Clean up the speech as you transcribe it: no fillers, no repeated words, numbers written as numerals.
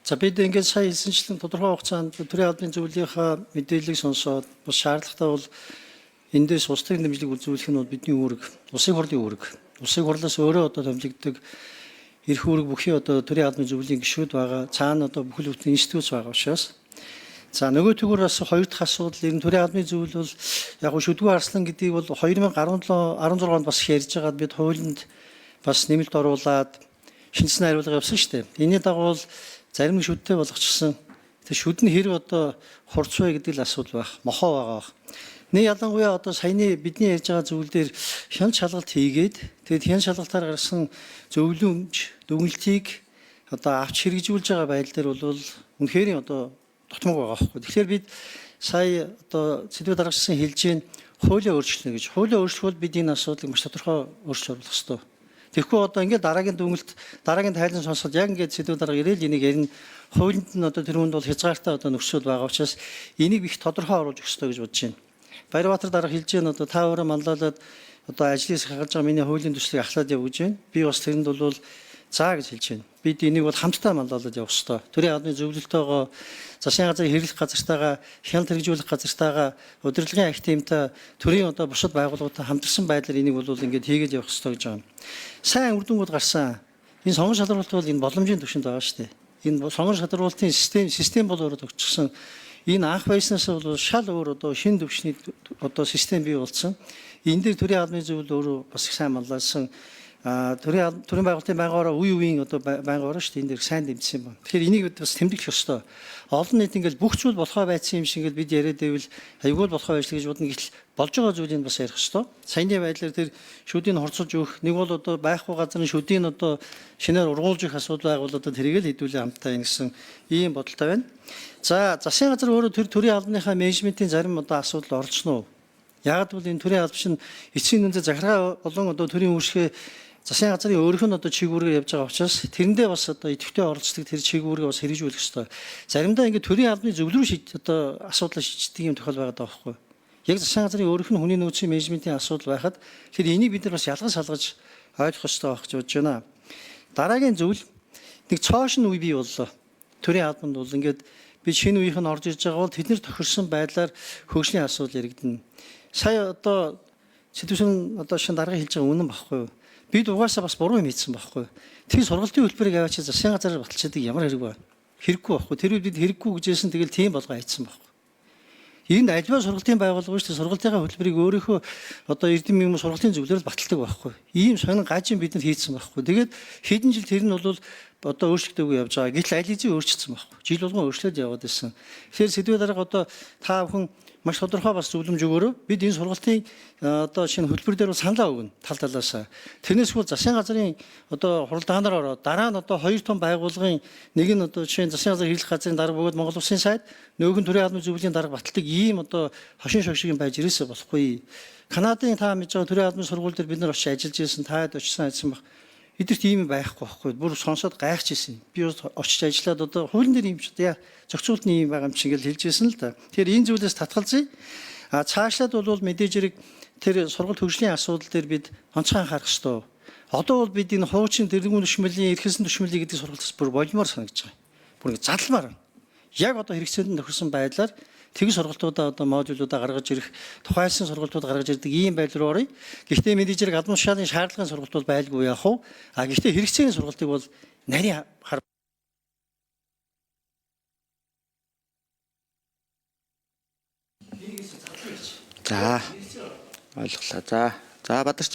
За, бид ингээд сая хэлсэнчлэн тодорхой хугацаанд төрийн албаны зөвлөлийнхаа мэдээллийг сонсоод бас шаардлагатай бол эндээс улсын дэмжлэг үзүүлэх нь бол бидний үүрэг, улсын хурлын үүрэг. Улсын хурлаас өөрөө одоо томилогддог эрх үүрэг бүхий одоо төрийн албаны зөвлөлийн гишүүд байгаа. Цаана одоо бүхэл бүтэн институт байгаа учраас. За, нөгөө төгөр бас хоёр дахь асуудал, ер нь төрийн албаны зөвлөл бол яг нь шүдгүү арслан гэдгийг бол 2017 16 онд бас их ярьж байгаад бид хуулинд бас нэмэлт оруулаад шинэчсэн хариулга явсан шүү дээ. Энэний дагуу бол зарим нэг шүдтэй болгочихсон. Тэр шүд нь хэрэг одоо хурц вэ гэдэг л асуудал байх. Мохоо байгаа байх. Нэг ялангуяа одоо саяны бидний ярьж байгаа зүйл дээр хяналт шалгалт хийгээд, тэгээд хяналт шалгалтаар гарсан зөвлөмж дүгнэлтийг одоо авч хэрэгжүүлж байгаа байдал дээр бол үнэхээр одоо дутмаг байгаа байхгүй. Тэгэхээр бид сая одоо сэдвээ дарагчсан хэлж гин хуулиа өөрчлөнө гэж. Хуулиа өөрчлөх бол бид энэ асуудлыг маш тодорхой өөрчлөлт оруулах ёстой. Тэгэхгүй одоо ингээд дараагийн дүгнэлт, дараагийн тайлан сонсоход яг ингээд сэдвээ дарга ирээл энийг ярина. Хуулинд нь одоо тэр хүнд бол хязгаартай одоо нөхцөл байгаа учраас энийг их тодорхой оруулж өгөх ёстой гэж бодож байна. Баярбаатар дарга хэлж гин одоо та өөрөө манлайлаад одоо ажлыг хагалж байгаа миний хуулийн төслийг ахлаад яв гэж байна. Би бас тэрэнд бол заа гэж хэлж байна. Бид энийг бол хамтдаа манлайлаад явах ёстой. Төрийн албаны зөвлөлтөөгөө, засгийн газрын хэрэглэх газартайгаа, хяналт хэрэгжүүлэх газартайгаа, удирдлагын активтай төрийн одоо бусад байгууллагуудтай хамтарсан байдлаар энийг бол ингээд хийгээд явах ёстой гэж байгаа юм. Сайн үр дүнгууд гарсан. Энэ сонгон шалруулалт бол энэ боломжийн түвшинд байгаа шүү дээ. Энэ сонгон шалруулалтын систем бол өөрөө тогтчихсон. Энэ анх байснаас бол шал өөр одоо шинэ түвшний одоо систем бий болсон. Энэ дээр төрийн албаны зөвлөл өөрөө бас их сайн манлайлсан. Төрийн байгууллагын байнга ороо үе үеийн одоо байнга ороо шүү дээ, энэ дээр сайн дэмжсэн юм байна. Тэгэхээр энийг бид бас тэмдэглэх ёстой. Олон нийт ингээл бүх зүйл болохоо байцсан юм шиг ингээл бид яриад байвал аюул болохоо байж л гэж бодно, гэтэл болж байгаа зүйлийг бас ярих ёстой. Саяны байдлаар тэр шүдийг хорцолж өгөх, нэг бол одоо байхгүй газрын шүдийг одоо шинээр ургуулж өгөх асуудал байгуул одоо тэрийг л хэдүүлээ хамтдаа юм гэсэн ийм бодолтой байна. За, засгийн газар өөрөө тэр төрийн албаныхаа менежментийн зарим одоо асуудал оролцсон уу? Яг бол энэ төрийн алба чинь эцсийн дүндээ захиргаа болон одоо төрийн үүсгээ засгийн газрын өөрийнх нь одоо чиг үүргээр явж байгаа учраас тэрэндээ бас одоо идэвхтэй оролцдог тэр чиг үүргээ бас хэрэгжүүлэх ёстой. Заримдаа ингээд төрийн албаны зөвлөрөө шийд одоо асуудлаа шийддэг юм тохиол байгаа даа байхгүй. Яг засгийн газрын өөрийнх нь хүний нөөцийн менежментийн асуудал байхад тэр энийг бид нар бас ялгаж салгаж ойлгох ёстой байх гэж бодож байна. Дараагийн зүйл, нэг цоошин үе бий боллоо. Төрийн албанд бол ингээд би шинэ үеийнх нь орж ирж байгаа бол тэд нар тохирсон байдлаар хөгжлийн асуудал яригдана. Сая одоо сэдвсэн одоо шинэ дарга хэлж байгаа үнэн багхгүй юу? Бид угаасаа бас буруу юм хийсэн багхгүй юу? Тэр сургалтын хөтөлбөрийг аваачи засгийн газараар баталчихдаг ямар хэрэг вэ? Хэрэггүй байхгүй. Тэр үед бид хэрэггүй гэжсэн, тэгэл тийм болгоо хайцсан байхгүй. Энэ альва сургалтын байгууллага шүү дээ. Сургалтынхаа хөтөлбөрийг өөрийнхөө одоо эрдэм юм сургалтын зөвлөлөөр баталдаг байхгүй. Ийм сонин гажин бид нар хийцэн байхгүй. Тэгээд хэдэн жил тэр нь бол одоо өөрчлөгдөөгүй явж байгаа. Гэтэл аль хэзээ өөрчлөсөн байхгүй. Жил болгон өөрчлөөд яваад байсан. Тэгэхээр сэдвээ дарга одоо та бүхэн маш тодорхой бас зөвлөмж өгөөрэй. Бид энэ сургалтын одоо шинэ хөтөлбөр дээр бол саналаа өгнө тал талаасаа. Тэрнээс хүү засгийн газрын одоо хуралдаанаар ороод дараа нь одоо хоёр том байгууллагын нэг нь одоо жишээ нь засгийн газрын хэрэглэх газрын дарга бөгөөд Монгол Улсын сайд, нөгөөх нь төрийн албаны зөвлөлийн дарга баталдаг ийм одоо хошин шог шиг юм байж ирээсээ болохгүй. Канадын та мэдж байгаа төрийн албаны сургууль дээр бид нар очиж ажиллаж байсан, таад очсон ажилласан баг. Эдгэрт ийм байхгүй байхгүй. Бүр сонсоод гайхаж ирсэн. Би бас очиж ажиллаад одоо хуулийн дээр ийм ч одоо яа зохицуулт нь ийм байгаа юм шиг л хэлж ирсэн л да. Тэгэхээр энэ зүйлээс татгалзъя. А цаашлаад бол мэдээж хэрэг тэр сургалт хөгжлийн асуудал дээр бид онцгой анхаарах ёстой. Одоо бол бид энэ хуучин тэргүүн түшмэлийн, эрхэлсэн түшмэлийн гэдэг сургалтаас бүр болмоор санагдаж байгаа. Бүр ингэ задлмаар. Яг одоо хэрэгцээнд тохирсон байдлаар тэг сургалтуудаа одоо модулуудаа гаргаж ирэх, тухайлсан сургалтууд гаргаж ирдэг ийм байдал руу оръё. Гэхдээ мэдээж хэрэг албан тушаалын шаардлагын сургалт бол байлгүй яах вэ? А гэхдээ хэрэгцээний сургалтыг бол нарийн хар За, ойлголоо. За. За, Бадарч.